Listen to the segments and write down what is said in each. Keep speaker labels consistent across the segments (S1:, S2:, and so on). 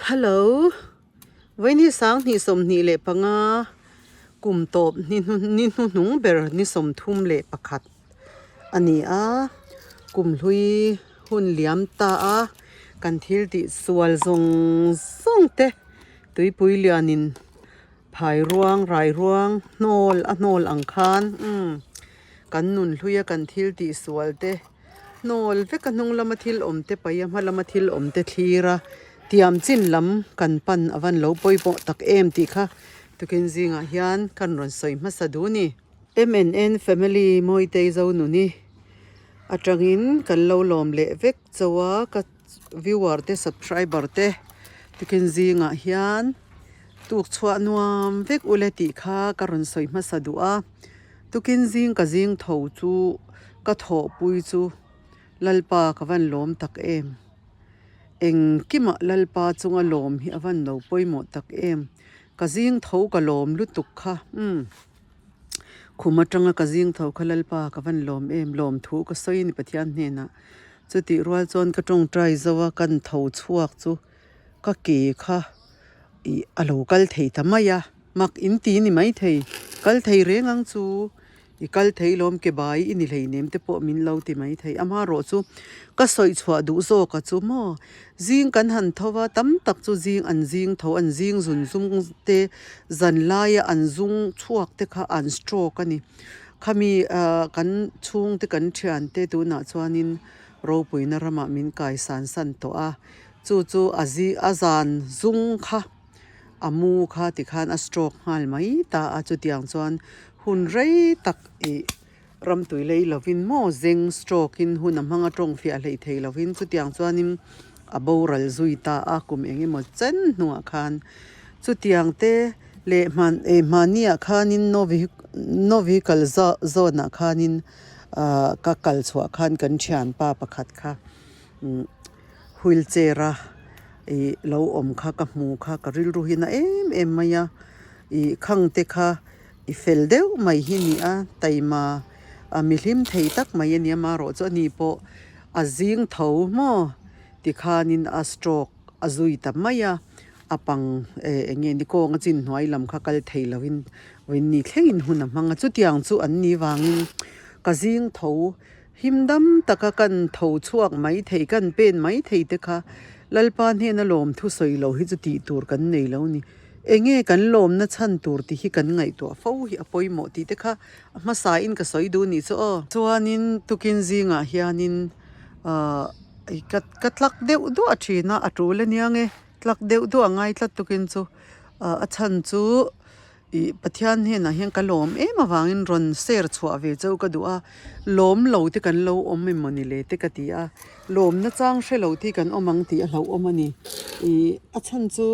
S1: Hello, Vawiin 2025 kum tawp ni hnuhnung ber ni 31 a ni a, kum hlui hun liam ta a, kan thil tih sual zawng zawng te tuipui lianin phai ruang rai ruang hnawl a hnawl ang khan umm kan nun hluia kan thil tih sual te hnawl vek a hnung lama thil awm te paih a hma lama thil awm te thlir a tiam chin lam kan pan a van lo pawimawh tak em tih kha tukin zingah hian kan rawn sawi hmasa duh a ni. MNN family Mawitei Zonuni atangin kan lo lawm leh vek chauh a ka viewer te subscriber te tukin zingah hian tuk chhuah nuam vek ule tih kha ka rawn sawi hmasa duh a tukin zing ka zing tho chu ka thawhpui chu Lalpa ka van lawm tak em engkimah Lalpa chunga lawm hi a van lo pawimawh tak em ka zing tho ka lawm lutuk kha umm. Khum atanga ka zing tho kha Lalpa ka van lawm em lawm thu ka sawi a ni Pathian hnenah. Chutih rual chuan ka tawngtai zo a kan tho chhuak chu ka ke kha ih a lo kal thei ta mai a, mak in ti ni maithei kal thei reng ang chu. I kal thei lawm ke bai i ni hleinem te pawh min lo ti mai thei. Amaherawh chu ka sawi chhuah duh zawk a chu maw? Zing kan han tho va, tam tak chu zing an zing tho, an zing zun zung te, zan laia an zung chhuak te kha an stroke a ni. Khami ah kan chhungte kan thiante tunah chuanin ropuina ramah min kaisan san tawh a, chu chu a zi a zan zung kha. A mu kha tikhan a stroke nghal mai ta a, chutiang chuan hun rei tak ih ramtui lei lovin maw zeng stroke in hun a hmang a tawng fiah hleih thei lovin chutiang chuanin a boral zui ta a kum eng emaw chen hnuah khan chutiang te leh hman eh hmahniah khanin no no vehicle zawn ah khanin ah ka kal chhuah khan kan thianpa pakhat kha umm wheelchair a. Ih lo awm kha ka hmu kha ka rilru hi na em em mai a ih khang te kha i fel deuh mai hi ni a taima a mihlim thei tak mai a nia marawh chu ani pawh a zing tho maw tikhanin a stroke a zui ta mai a a pang eh eng nge ni kawng a chin hnuai lam kha kal thei lovin vawiin ni thlengin hun a hmang a chutiang chu an ni vangin ka zing tho. Him dam taka kan tho chhuak mai thei, kan pen mai thei te kha Lalpa hnena lawm thu sawi lo hi chu tih tur kan nei lo ni. Enge kan lawmna chhan tur tih hi kan ngaihtuah fo hi a pawimawh tih te kha a hmasain ka sawi duh nih chu aw. Chuanin tukin zingah hianin ahh ka ka tlak deuh duah thin a, a tul aniang e, tlak deuh duah ngai tlat tukin chu ahh a chhan chu Ih Pathian hnenah hian ka lawm em avangin rawn ser chhuah ve chauh ka duh a, lawm lo te kan lo awm em mawni le te ka ti a, lawmna chang hre lo te hi kan awm ang tih a hlauhawm a ni. Ih a chhan chu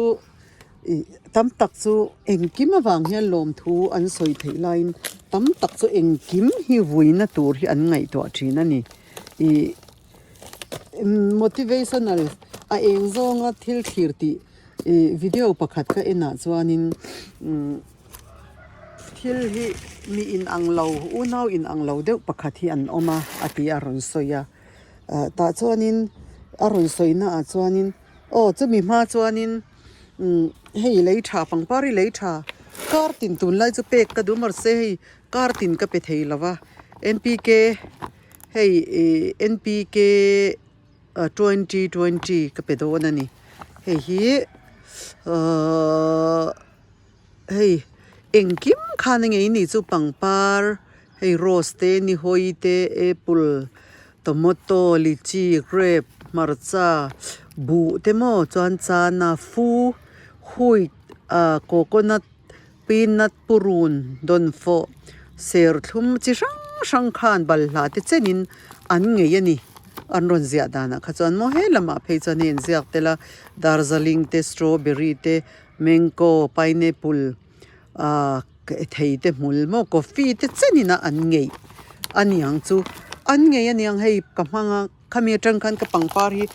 S1: ih tam tak chu engkim avang hian lawmthu an sawi theih laiin tam tak chu engkim hi vuina tur hi an ngaihtuah thin a ni. Ih motivational a eng zawnga thil thlir tih. Ih video pakhat ka enah chuanin umm thil hi mi in ang lo unau in ang lo deuh pakhat hi an awm a a ti a rawn sawi a ah tah chuanin a rawn sawi naah chuanin aw chumi hma chuanin umm hei lei tha pangpar hi lei tha kar tin tunlai chu pek ka duh mahse hei kar tin ka pe thei lo va N_P_K hei ih N_P_K. 2020 ka pe dawn a ni hei hi ahh hei engkim khan a ngei ni chu pangpar hei rose te nihawi te apple tomato lychee grape hmarcha buh te maw chuan chana fu wheat ah coconut peanut purun dawnfawh serthlum chi hrang hrang khan balhla te chenin an ngei a ni an rawn ziah danah kha chuan maw he lamah phei chuan hei an ziak tel a darjeeling te strawberry te mango pineapple ahh thei te hmul maw coffee te chenin a an ngei a niang chu an ngei a niang hei ka hmang a khami atang khan ka pangpar hi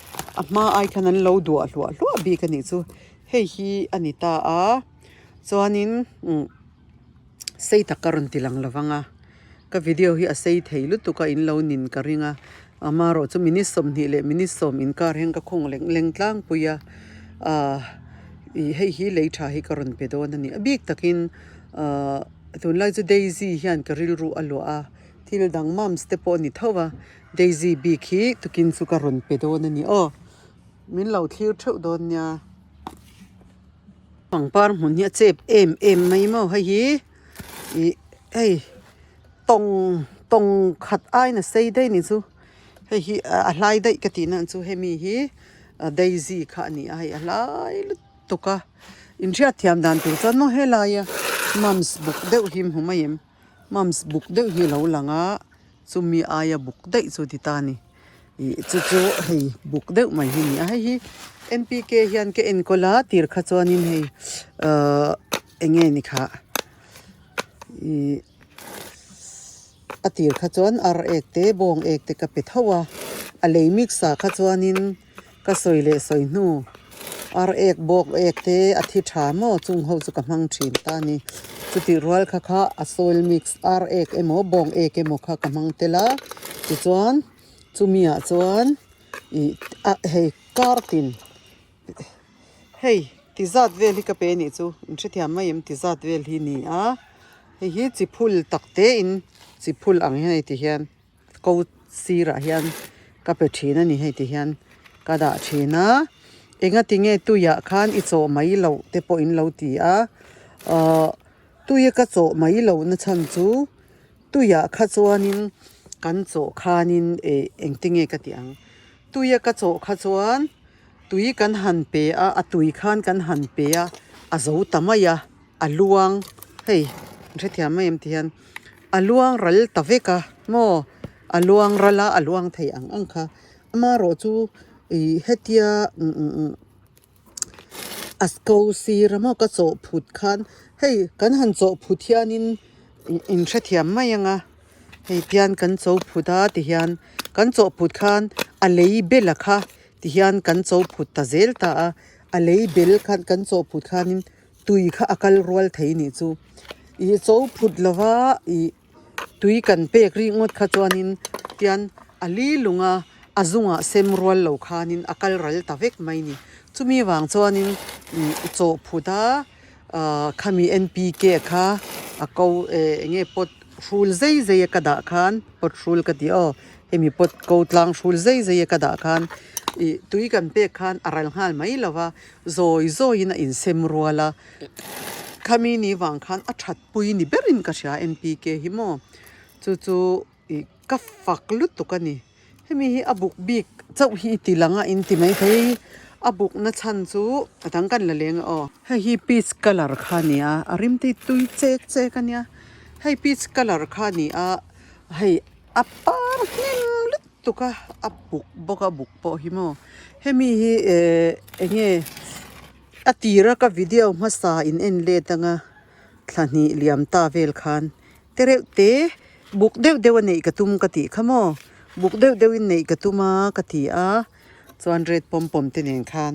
S1: a hma ai khan an lo duah hluah hluah bik a nih chu hei hi a ni ta a. Chuanin umm sei tak ka rawn ti lang lo vang a, ka video hi a sei thei lutuk a in lo nin ka ring a, amaherawh chu minute 20 leh minute 10 inkar hian ka khawng leng leng tlangpui a, ahh. Ih hei hi lei tha hi ka rawn pe dawn a ni. A bik takin ahh tunlai chu daisy hian ka rilru a luah a, thil dang mums te pawh a ni tho a, daisy bik hi tukin chu ka rawn pe dawn a ni aw. Min lo thlir theuh dawn nia. Pangpar hmun hi a chep em em mai maw hei hi ih hei tawng tawng khat aiin a sei daih ni chu hei hi a hlai daih ka tih na chu hemi hi daisy kha a ni a hei a hlai lutuk a inhriatthiam dan tur chuan maw helaia mums buk deuh hi hmu mai em mums buk deuh hi a lo lang a chumi aia buk daih chu ti ta a ni. Ih chu chu hei buk deuh mai hi a ni a hei hi N P K hian ka enkawl a tir kha chuanin hei ahh eng nge ni khah ih a tir kha chuan ar ek te bawng ek te ka pe tho a a lei mix ah kha chuanin ka sawi leh sawi hnu ar ek bawk ek te a thi tha maw chung ho chu ka hmang thin ta a ni chutih rual kha kha a soil mix ar ek emaw bawng ek emaw kha ka hmang tel a tichuan. Chumi ah chuan ih a hei kar tin hei ti zat vel hi ka pe anih chu in hrethiam mai em ti zat vel hi ni a hei hi chi phul tak te in chi phul ang hian hei ti hian ko sirah hian ka pe thin a ni hei ti hian ka dah thin a enga tinge tuiah khan i chawh mai loh te pawh in lo ti a ahh tuia ka chawh mai loh na chhan chu. Tuiah kha chuanin kan chawh khanin eh engtinge ka tih ang tuia ka chawh kha chuan tui kan han pe a a tui khan kan han pe a a zo ta mai a a luang hei an hrethiam mai em ti hian a luang ral ta vek a maw a luang ral a a luang thei ang ang kha amaherawh chu ih hetia umm umm. A ko sir a maw ka chawh phut khan hei kan han chawh phut hianin in hrethiam mai ang a hei tian kan cho phut a tihian kan chawh phut khan a lei bel a kha tihian kan cho phut ta zel ta a a lei bel khan kan chawh phut khanin tui kha a kal rual thei nih chu ih cho phut lova ih. Tui kan pek rik ngawt kha chuanin tian a li lung a, a zungah sem rual lo khanin a kal ral ta vek mai ni. Chumi vang chuanin chaw phut a, ahh khami N P K kha a ko eh eng nge pot hrul zai zai a ka dah khan pot hrul ka ti aw hemi pot ko tlang hrul zai zai a ka dah khan ih tui kan pek khan a ral nghal mai lo va, zawi zawiin a insem rual a, khami ni vang khan a that. Pui ni berin ka hria N P K hi maw chu chu ih ka fak lutuk a ni hemi hi a buk bik chauh hi i ti lang a in ti maithei a buk na chhan chu a dang kan la leng a aw hei hi peach colour kha a ni a a rim te hi tui chek chek a nia hei peach colour kha a ni a hei a par hnem lutuk a a buk bawk a buk pawh hi maw hemi hi ehh eng nge a tira ka video hmasa in en let anga. Thla hnih liam ta vel khan te reuh te buk deuh deuh a neih ka tum ka tih kha maw buk deuh deuh in neih ka tum a ka ti a chuan red pawm pawm te nen khan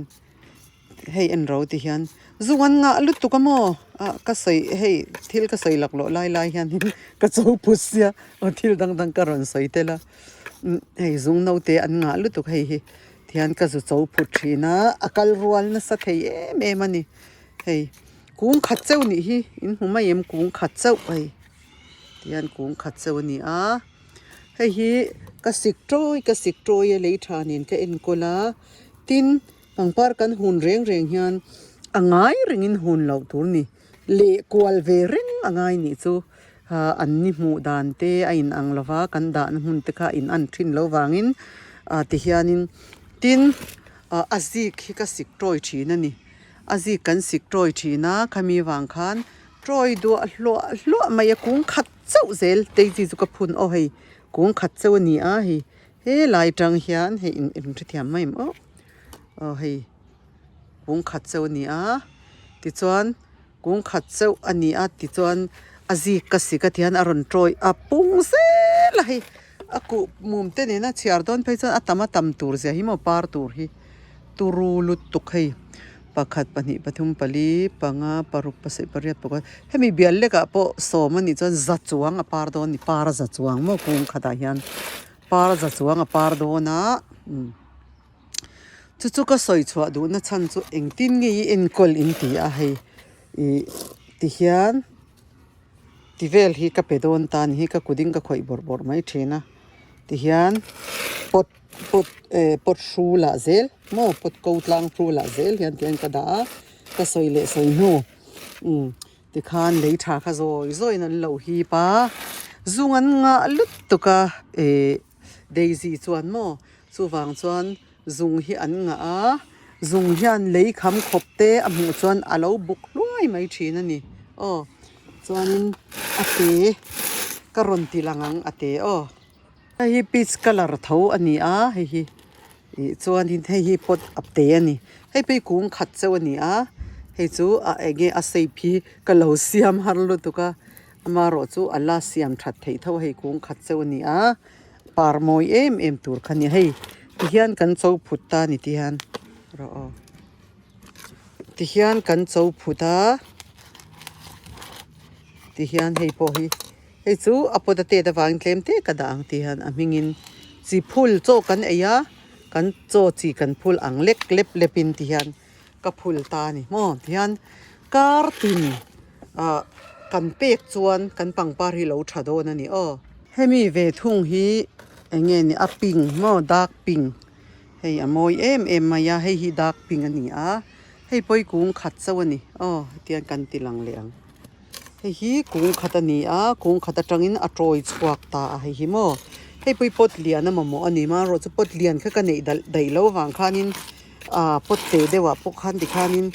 S1: hei en ro ti hian zu an ngah lutuk a maw ah ka sawi hei thil ka sawi laklawh lai lai hian in ka cho put sia aw thil dang dang ka rawn sawi tel a hei zung naute an ngah lutuk hei hi tihian ka zu cho phut thin a a kal rual nasa thei em em a ni hei. Kung khat chauh nih hi in hmu mai em kung khat chauh hei tihian kung khat chauh a ni a hei hi ka sik tawi ka sik tawi a lei tha nen ka enkawl a tin pangpar kan hun reng reng hian a ngai rengin hun loh tur a ni leh kual ve reng a ngai nih chu ah an ni hmuh dan te a inang lo va kan dahna hmun te kha a in an thin loh vangin ah tihianin tin ah a zik hi ka sik tawi thin a ni. A zik kan sik tawi thin a, khami vang khan tawi duah hluah hluah mai a, kung khat chauh zel daisy chu ka phun aw hei kung khat chauh a ni a hei helai tang hian hei in in hrethiam mai em aw aw hei kung khat chauh a ni a tichuan kung khat chauh a ni a tichuan a zik ka sik a tihian a rawn tawi a pung zel a hei a kuh mum te nena chhiar dawn phei chuan a tam a tam tur zia hi maw par tur hi. Turu lutuk hei pakhat pahnih pathum pali panga paruk pasarih pariat pakua hemi bial lekah pawh sawm a nih chuan za chuang a par dawn a ni par za chuang maw kung khatah hian par za chuang a par dawn a umm. Chu chu ka sawi chhuah duhna chhan chu engtin nge i enkawl in ti a hei ih tihian ti vel hi ka pe dawn ta ni hi ka kut in ka khawih bawrh bawrh mai thin a tihian pot pot eh pot hrul ah zel maw pot ko tlang hrul ah zel hian tihian ka dah a ka sawi leh sawi hnu umm tikhan lei tha kha zawi zawi in an lo hip a zung an ngah lutuk a eh Daisy chuan maw chuvang chuan zung hi an ngah a zung hian lei kham khawp te a hmuh chuan a lo buk hluai mai thin a ni aw chuanin a te ka rawn ti lang ang a te aw hei hi peach colour tho a ni a hei hi ih chuanin hei hi pot a te a ni hei phei kung khat chauh a ni a hei chu a eng nge a shape hi ka lo siam har lutuk a. Amaherawh chu a la siam that theih tho hei kung khat chauh a ni a, par mawi em em tur kha a ni hei tihian kan cho phut ta a ni tihian rawh aw tihian kan cho phut a tihian hei pawh hi hei chu a pawt a tet avangin tlem te ka dah ang tihian a hmingin chi phul chaw kan ei a kan chaw chi kan phul ang lek lep lep in tihian. Ka phul ta a ni maw tihian kar tin ah kan pek chuan kan pangpar hi lo tha dawn a ni aw. Hemi ve thung hi eng nge ni a pink maw dark pink hei a mawi em em mai a hei hi dark pink a ni a hei pawi kung khat chauh a ni aw hetiang kan ti lang leh ang hei hi kung khat a ni a kung khat atangin a tawi chhuak ta a hei hi maw hei pawh hi pot lian a mamawh a ni marawh chu pot lian kha ka neih dalh daih loh avang khanin. Ahh pot te deuh ah pawh khan tikhanin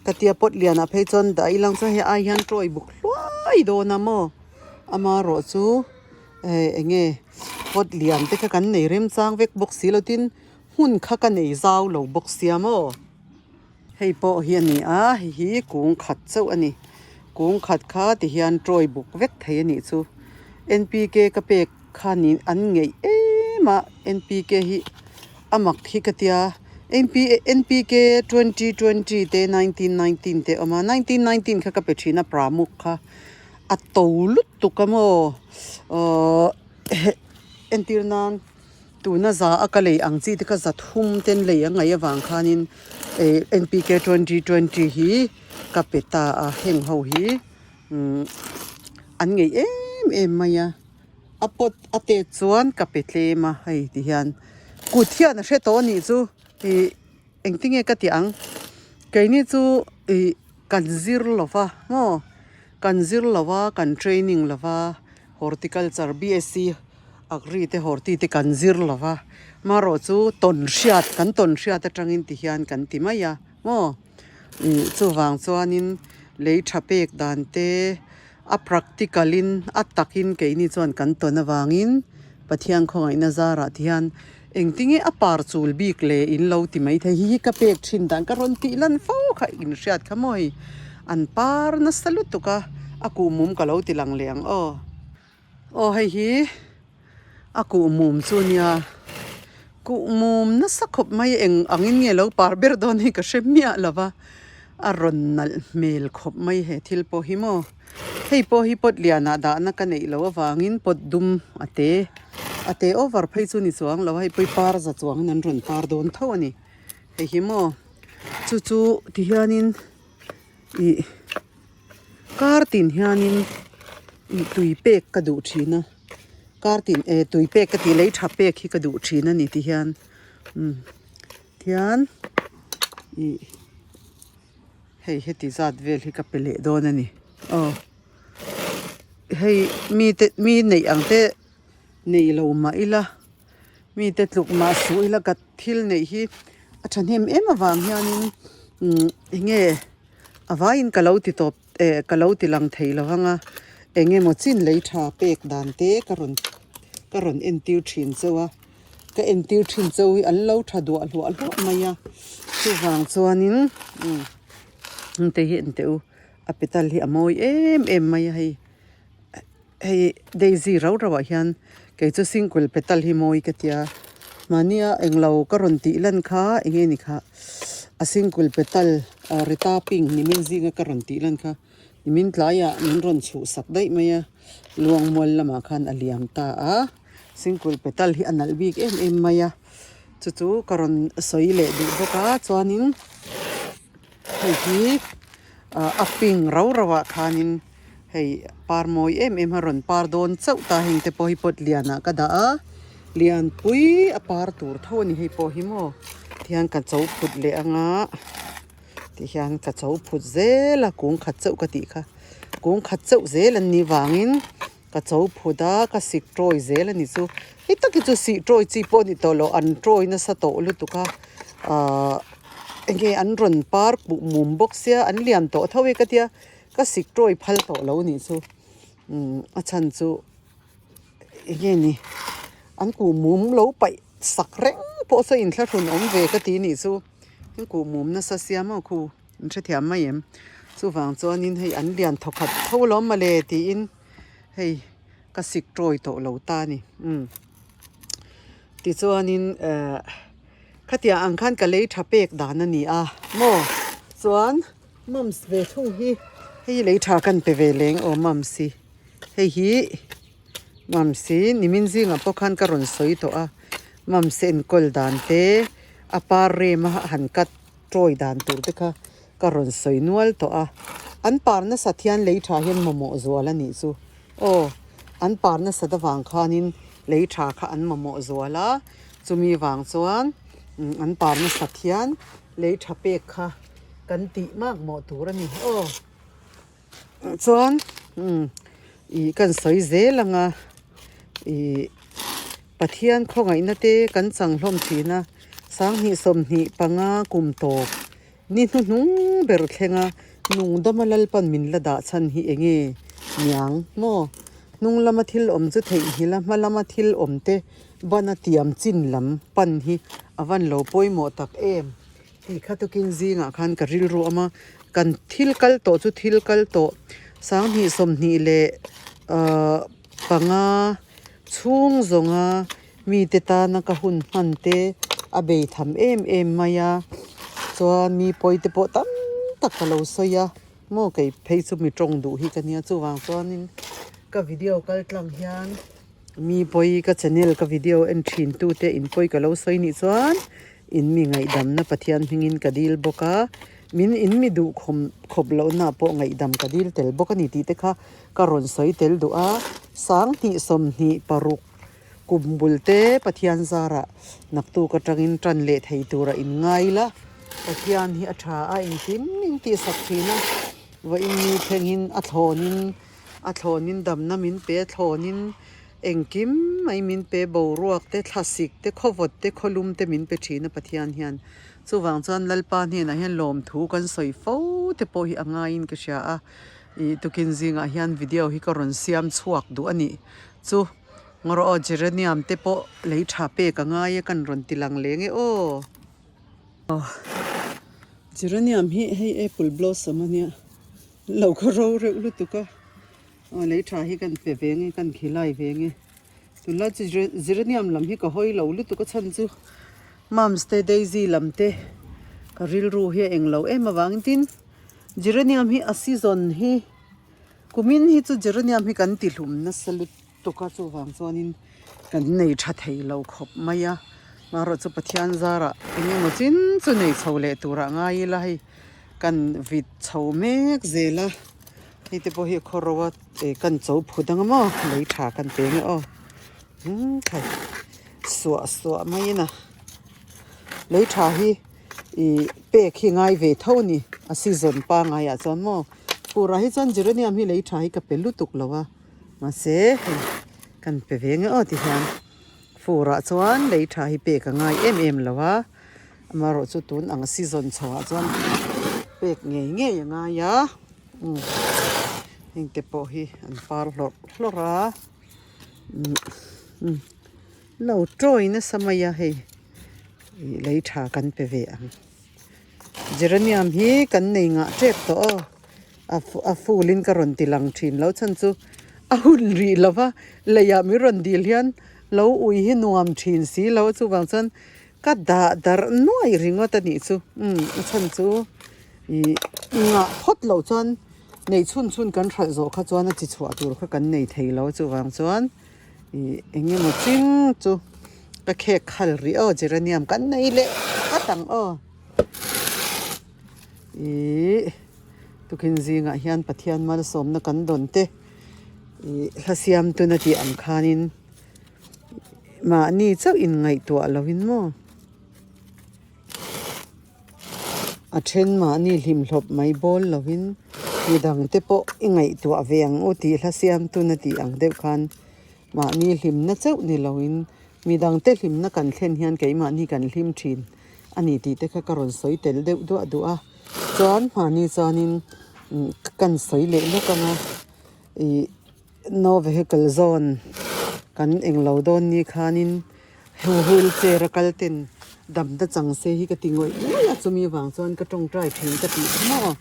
S1: ka tia pot lian ah phei chuan dah ilang chuan hei ai hian tawi buk hluai dawn a maw amaherawh chu eh eng nge pot lian te kha kan nei remchang vek bawk si lo tin hmun kha ka nei zau lo bawk sia maw hei pawh hi a ni a hei hi kung khat chauh a ni kung khat kha ti hian tawi buk vek thei a nih chu N P K ka pek khanin an ngeih em a N P K hi. A mak hi ka tia NPK 2020 te 1919 te a awm a 1919 kha ka pe thin a pramuk kha a to lutuk a maw ahh entir nan tuna za a ka lei ang chi te kha za thum ten lei a ngaih avang khanin eh NPK 2020 hi ka pe ta a heng ho hi umm an ngeih em em mai a. A pot a tet chuan ka pe tlem a hei ti hian kut hian a hre tawh a nih chu ih engtinge ka tih ang keini chu ih kan zir lo va maw kan zir lo va kan training lo va horticulture B_S_C agri te horti te kan zir lo va marawh chu tawn hriat kan tawn hriat atangin ti hian kan ti mai a maw ih chuvang chuanin lei tha pek dan te. A practical in a takin keini chuan kan tawn avangin Pathian khawngaihna zarah ti hian engtinge a par chul bik le in lo ti mai thei hi hi ka pek thin dan ka rawn tih lan fo kha in hriat kha maw hei an par nasa lutuk a a kuhmum ka lo ti lang leh ang aw aw hei hi a kuhmum chu nia kuhmum nasa khawp mai eng angin nge lo par ber dawn hi ka hre miah lo va a rawn nalh hmel khawp mai he thil pawh hi maw hei pawh hi pot lianah dahna ka neih loh avangin pot dum a te a te over phei chu ni chuang lo a hei pawh hi par za chuangin an rawn par dawn tho a ni hei hi maw chu chu tihianin ih kar tin hianin ih tui pek ka duh thin a kar tin eh tui pek ka tih lei tha pek hi ka duh thin a ni ti hian umm tihian ih hei heti zat vel hi ka pe leh dawn a ni aw hei mite mi neih ang te nei lo mah ila mite tluk mah suh ila ka thil neih hi a thahnem em avang hianin umm eng nge a vaiin ka lo ti tawp eh ka lo ti lang thei lo vang a eng emaw chin lei tha pek dan te ka rawn ka rawn entir thin chauh a ka entir thin chauh hi an lo tha duah hluah hluah mai a chuvang chuanin umm hengte hi en teh u a petal hi a mawi em em mai a hei. Hei daisy rau rauah hian kei chu single petal hi mawi ka tia mahnia englo ka rawn tih lan kha eng nge ni kha a single petal rita pink nimin zinga ka rawn tih lan kha nimin tlaiah min rawn chhuhsak daih mai a luangmual lamah khan a liam ta a single petal hi a nalh bik em em mai a. Chu chu ka rawn sawi leh duh bawk a chuanin hei hi ah a pink rau rau ah khanin hei par mawi em em a rawn par dawn chauh ta heng te pawh hi pot lianah ka dah a lianpui a par tur tho a ni hei pawh hi maw tihian ka cho phut leh anga tihian ka cho phut zel a kung khat chauh ka tih kha kung khat chauh zel an nih vangin. Ka cho phut a, ka sik tawi zel a ni chu. Hei tak hi chu sih tawi chi pawh a ni tawh lo, an tawi nasa tawh lutuk a, ahh enge an rawn par kuh mum bawk sia, an lian tawh tho e ka tia, ka sik tawi phal tawh lo a nih chu. Umm a chhan chu enge ni an kuh mum lo paih sak reng pawh saw inthlahrun awm ve ka ti a nih chu, an kuh mum nasa sia maw khu. An hrethiam mai em? Chuvang chuanin hei an lian thaw khat tho lawm mawle tiin hei ka sik tawi tawh lo ta a ni. Umm tichuanin ehh khatiang ang khan ka lei tha pek dan a ni a maw? Chuan mums ve thung hi hei lei tha kan pe ve leng aw mums hi hei hi mums hi nimin zingah pawh khan ka rawn sawi tawh a mums enkawl dan te a par rem a han cut Tawi dan tur te kha ka rawn sawi nual tawh a, an par nasat hian lei tha hian mamawh zual a nih chu aw, an par nasat avang khanin lei tha kha an mamawh zual a, chumi vang chuan an par nasat hian lei tha pek kha kan tih mak mawh tur a ni aw. Chuan ih kan sawi zel ang a ih Pathian khawngaihna te kan chang hlawm thin a, sanghnih sawmhnih panga kum tawp ni hnuhnung ber thleng a nungdama Lalpan min la dah chhan hi eng nge niang maw? Hnung lama thil awm chu theihnghilh a, hma lama thil awm te bana tiam chin lam pan hi a van lo pawimawh tak em? Tih kha tukin zingah khan ka rilru awm a, kan thil kal tawh chu thil kal tawh sanghnih sawmhnih leh ahh panga chhung zawnga mite tana ka hun hman te a bei tham em em mai a, chuan mi pawi te pawh tam tak ka lo sawi a, maw kei phei chu mi tawng duh hi ka nia chuvang chuanin ka video kal tlang hian. Mi pawi ka channel ka video en thin tu te in pawi ka lo sawi nih chuan in mi ngaihdamna Pathian hmingin ka dil bawk a, min in mi duh khawm khawp lohna pawh ngaihdam ka dil tel bawk a ni tih te kha ka rawn sawi tel duh a, sanghnih sawmhnih paruk kum bul te Pathian zarah naktuk atangin tan leh thei tura in ngai la, Pathian hi a tha a engkim min tihsak thin a, vawiin mi thlengin a thlawnin. A thlawnin damna min pe, a thlawnin engkim mai min pe, boruak te, thlasik te, khawvawt te, khawlum te min pe thin a Pathian hian. Chuvang chuan Lalpa hnenah hian lawmthu kan sawi fo te pawh hi a ngaiin ka hria a, ih tukin zingah hian video hi ka rawn siam chhuak duh a nih chu. Ngarawh aw Geranium te pawh lei tha pek a ngai a kan rawn ti lang leng e aw. Geranium hi hei apple blossom a nia. Lo khaw ro reuh lutuk a, aw lei tha hi kan pe ve nge kan khilai ve nge tunlai chu geranium lam hi ka hawi lo lutuk a chhan chu mums te daisy lam te ka rilru hi a eng lo em avangin tin geranium hi a season hi kumin hi chu geranium hi kan ti hlum nasa lutuk a chuvang chuanin kan nei tha thei lo khawp mai a marawh chu Pathian zarah eng emaw chin chu nei chho leh turah ngai ila hei. Kan vit chho mek zel a, hei te pawh hi khaw ro a eh kan cho phut ang maw lei tha kan pe nge aw umm khai suah suah mai in a lei tha hi ih pek hi ngai ve tho a ni a season pangai ah chuan maw fur ah hi chuan geranium hi lei tha hi ka pe lutuk lo a mahse hei kan pe ve nge aw ti hian fur ah chuan lei tha hi pek a ngai em em lo a. Amaherawh chu tun ang season chho ah chuan pek ngei ngei a ngai a umm heng te pawh hi an par hlawrh hlawrh a umm lo tawi nasa mai a hei ih lei tha kan pe ve ang geranium hi kan nei ngah tep tawh aw a a full in ka rawn ti lang thin lo chhan chu a hun rih lo va leiah min rawn dil hian lo ui hi nuam thin si lo a chuvang chuan. Ka dah darh nuai ringawt a nih chu umm a chhan chu ih ngah phawt loh chuan nei chhun chhun kan hralh zawh kha chuan a chi chhuah tur kha kan nei thei lo chuvang chuan ih eng emaw ching chu Ka khek khal rih aw geranium kan nei leh vat ang aw. Ih tukin zingah hian Pathian malsawmna kan dawn te ih hla siam tuna tih ang khanin mahni chauh in ngaihtuah lovin maw a then mahni hlimhlawp mai bawl lovin midang te pawh i ngaihtuah ve ang u tih hla siam tuna tih ang deuh khan. Mahni hlimna chauh ni loin midangte hlimna kan thlen hian keimahni kan hlim thin a ni tih te kha ka rawn sawi tel deuh duah duah a. Chuan mahni chuanin kan sawi leh lawk ang a, ih no vehicle zone kan englo dawn ni khanin wheelchair a kal ten damna chang se hi ka ti ngawih ngawih a, chumi avang chuan ka tawngtai thin ka tih kha maw.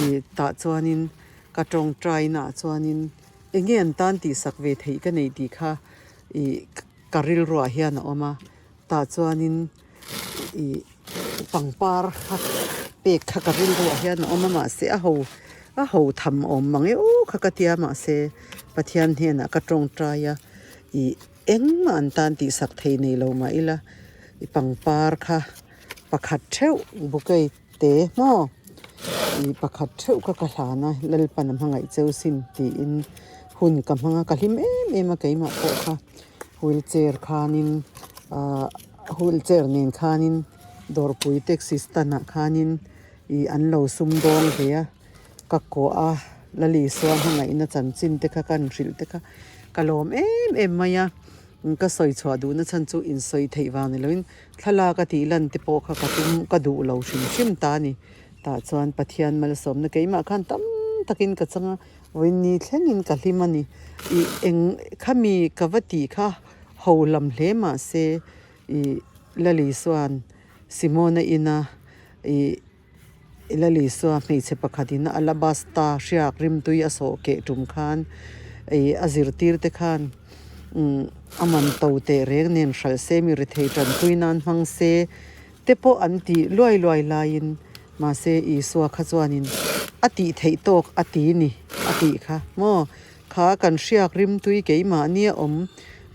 S1: Ih tah chuanin ka tawngtai naah chuanin. Enge an tan tihsak ve theih ka neih tih kha ih ka rilruah hian a awm a, tah chuanin ih pangpar kha pek kha ka rilruah hian a awm a mahse a ho a ho tham awm mang e aw kha ka tia mahse Pathian hnenah ka tawngtai a ih engmah an tan tihsak thei nei lo mah ila ih pangpar kha pakhat theuh bouquet te maw ih pakhat theuh kha ka hlan a Lalpan a hmangaih cheu sin tiin hun ka hmang a ka hlim em em a keimah pawh kha wheelchair khanin ahh wheelchair nen khanin dawrpui taxi stand ah khanin ih an lo sum dawn ve a ka kuah a Lalisua hmangaihna chanchin te kha ka han hrilh te kha ka lawm em em mai a. Ka sawi chhuah duhna chhan chu insawi theih vang ni loin thlalak a tih lan te pawh kha ka tum ka duh lo hrim hrim ta a ni. Tah chuan Pathian malsawmna keimah khan tam takin ka chang a, vawiin thlengin ka hlim a ni. Ih eng khami ka va tih kha ho lam hle mah se ih Lali chuan Simona ina ih Lalisua hmeichhe pakhatin alabasta hriak rimtui a sawh keh tum khan ih a zirtir te khan umm a man to teh reng nen hralh se mi rethei tanpui nan hmang se te pawh an tih luai luai laiin mahse Isua kha chuanin a tih theih tawk a ti ni a tih kha maw kha kan hriak rimtui keimahni a awm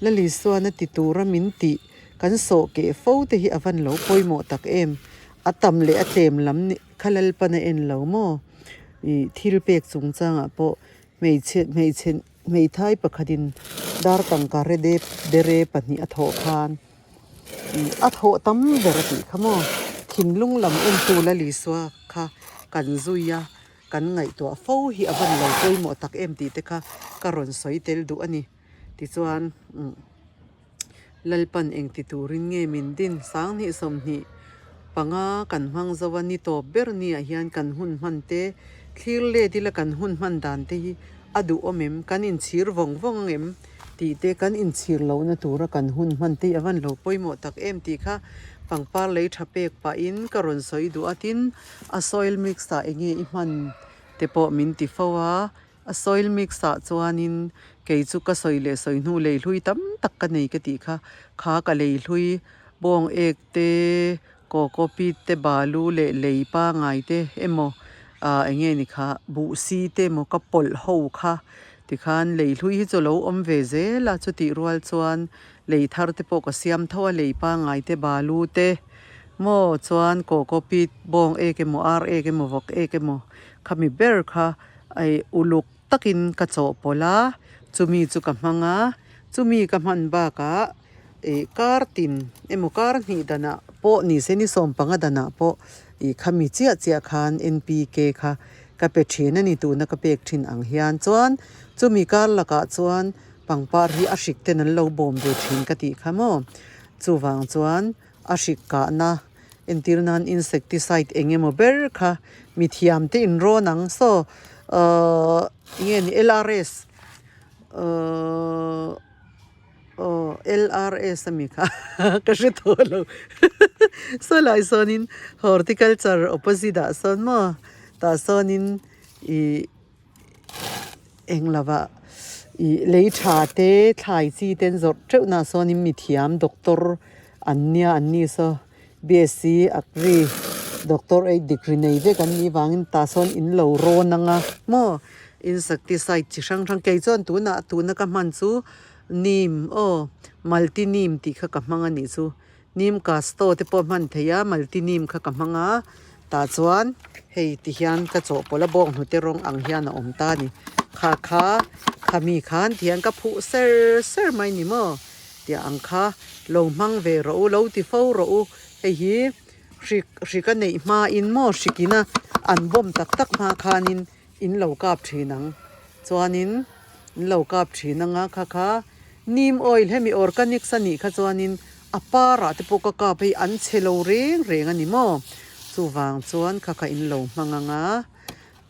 S1: Lalisuan a ti tura min tih kan sawh keh fo te hi a van lo pawimawh tak em. A tam leh a tlem lam nih kha Lalpan a en lo maw? Ih thil pek chungchangah pawh hmeichhe hmeichhe hmeithai pakhatin dar tangka rede dere pahnih a thawh khan ih a thawh tam ber a tih kha maw? Thinlung lam entu Lalisua kha kan zui a, kan ngaihtuah fo hi a van lo pawimawh tak em tih te kha ka rawn sawi tel duh a ni. Tichuan umm. Lalpan engti turin nge min din? 20 25 kan hmang zo a, ni tawp ber niah hian kan hun hman te, thlir let ila kan hun hman dan te hi a duhawm em? Kan inchhir vawng vawng ang em? tih te kan inchhir lohna tura kan hun hman te hi a van lo pawimawh tak em tih kha pangpar lei tha pek pahin ka rawn sawi duh a, tin a soil mix ah enge i hman te pawh min ti fo a. A soil mix ah chuanin kei chu ka sawi leh sawi hnu lei hlui tam tak ka nei ka tih kha, kha ka lei hlui bawng ek te, coco peat te, balu leh lei pangai te emaw ah eng nge ni kha buh si te emaw ka pawlh ho kha tikhan lei hlui hi chu a lo awm ve zel a chutih rual chuan lei thar te pawh ka siam tho a lei pangai te balu te maw chuan coco peat bawng ek emaw ar ek emaw vawk ek emaw khami ber kha. Ei uluk takin ka chawhpawlh a, chumi chu ka hmang a, chumi ka hman bakah ih kar tin emaw kar hnih danah pawh ni se ni sawmpanga danah pawh ih khami chiah chiah khan N_P_K kha ka pe thin a ni tuna ka pek thin ang hian chuan chumi kar lakah chuan pangpar hi a hrik ten an lo bawm ve thin ka tih kha maw chuvang chuan a hrik kahna Entir nan insecticide eng emaw ber kha mithiam te in rawn ang saw ahh enge ni lrs ahh aw lrs a mi kha ka hre tawh lo saw lai sawnin horticulture opposite ah sawn maw tah sawnin ih. Eng lova ih lei tha te thlai chi te an zawrh teuh na sawnin mithiam doctor an nia an ni saw BSc agri doctor eight degree nei vek an nih vangin tah sawn in lo rawn ang a maw insecticide chi hrang hrang kei chuan tunah tuna ka hman chu. Neem aw multi neem tih kha ka hmang a nih chu neem casto te pawh a hman theih a multi neem kha ka hmang a tah chuan hei ti hian ka chawhpawlh a bawng hnute rawng ang hian a awm ta a ni kha kha khami khan ti hian ka phuh ser ser mai ni maw tih ang kha lo hmang ve rawh u lo ti fo rawh u hei hi hrik hrik a neih hmain maw hrik ina an bawm tak tak hma khanin in lo kap thin ang chuanin in lo kap thin anga kha kha neem oil hemi organics a nih kha chuanin a parah te pawh ka kap hei an chhe lo reng reng a ni maw chuvang chuan kha kha in lo hmang anga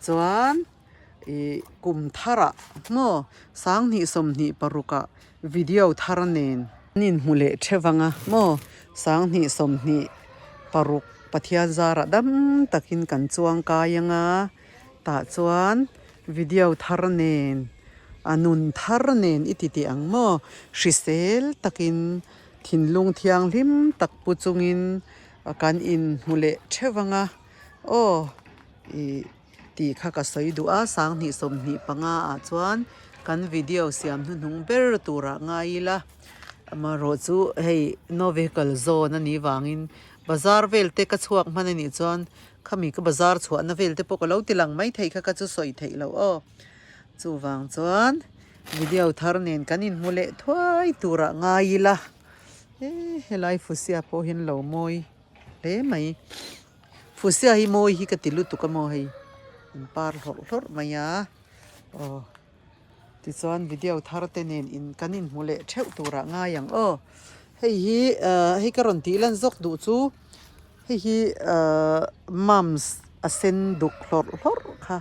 S1: chuan ih kum tharah maw sanghnih 25 ah video thar nen an inhmu leh theuh anga maw 2026 Pathian zarah dam takin kan chuang kai anga. Tah chuan video thar nen a nun thar nen i ti teh ang maw? Hrisel takin thinlung thianghlim tak pu chungin kan inhmu leh theuh ang a, aw ih tih kha ka sawi duh a, 2025 ah chuan kan video siam hnuhnung ber turah ngai ila, amaherawh chu hei no vehicle zone a nih vangin bazar vel te ka chhuak hman a nih chuan Khami ka bazar chhuahna vel te pawh ka lo ti lang mai thei kha ka chu sawi theih loh aw. Chuvang chuan video thar nen kan inhmu leh thuai turah ngai ila. E helai Fusia pawh hian lo mawi hle mai. Fusia hi mawi hi ka ti lutuk a maw hei. An par hlawrh hlawrh mai a. Aw tichuan video thar te nen in kan inhmu leh theuh turah ngai ang aw. Hei hi hei ka rawn tih lan zawk duh chu. Hei hi ahh mums a sen duk hlawrh hlawrh kha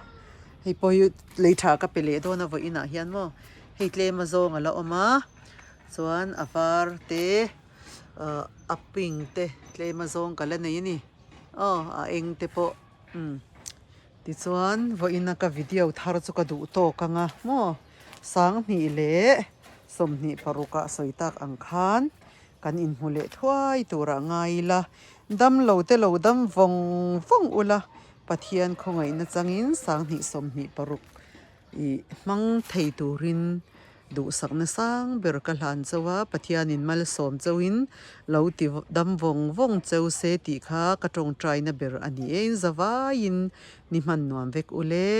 S1: hei pawh hi lei tha ka pe leh dawn a vawiin ah hian maw hei tlem a zawng a la awm a chuan a var te ahh a pink te tlem a zawng ka la nei a ni aw a eng te pawh umm. Tichuan, vawiina ka video thar chu ka duh tawk ang a maw? 2026 ah sawi tak ang khan kan inhmu leh thuai turah ngai ila, dam lo te lo dam vawng vawng ula, Pathian khawngaihna changin 2026 i hmang thei turin Duhsakna sang ber ka hlan chauh a, Pathianin malsawm chauhin lo ti dam vawng vawng cheu se tih kha ka tawngtaina ber a ni e, in zavaiin ni hman nuam vek u le.